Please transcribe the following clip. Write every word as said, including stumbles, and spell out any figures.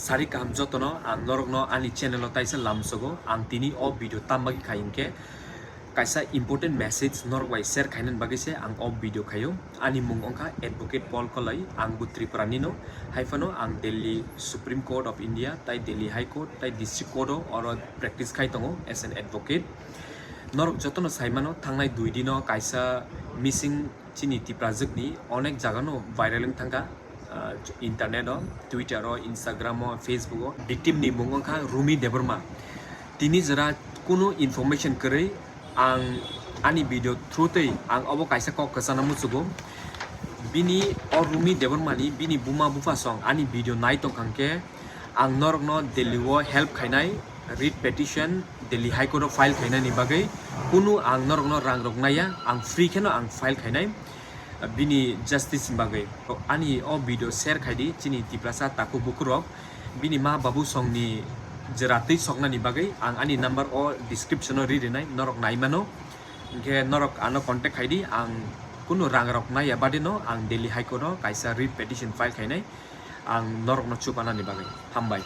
Sari kaham jotono, ang norokno ani channel o taisa lamsogo. Ang tini o video tambagi khai hinkhe kaisa important message norok bai share khainani bagwi se ang o video khaio. Ani mung wngkha Advocate Paul Kolai, ang bo Tripura nino. Haiphano ang Delhi Supreme Court of India, tai Delhi High Court, tai District Court o oro practice khai tongo as an advocate. Norok jotono saimano, thangnai dui dino kaisa missing chini Tiprajwkni onek jagano viral wng thangkha, ah, internet o, Twitter o, Instagram o, Facebook o. Victim ni mung wngkha Rumi Debbarma. Tini jora kunu information kwrwi ang ani video through twi ang obo kaisa kok kwchana muchugo. Bini o Rumi Debbarma ni bini buma bupha song ani video nai tongkha hwnkhe ang norokno Delhi o help khainai, writ petition Delhi High Court o file khainani bagwi kunu ang norokno rang rok naiya, ang free kheno ang file khainai bini justice ni bagwi. Ani o video share khaidi chini Tiprasa takhuk bukhuk rok, bini ma babu songni jera twi soknani bagwi ang ani number o description o ri rinai, norok nai mano. Hinkhe norok ano contact khaidi, ang kunu rang rok naiya badino ang Delhi High Court o kaisa writ petition file khainai ang norokno chubanani bagwi. Hambai.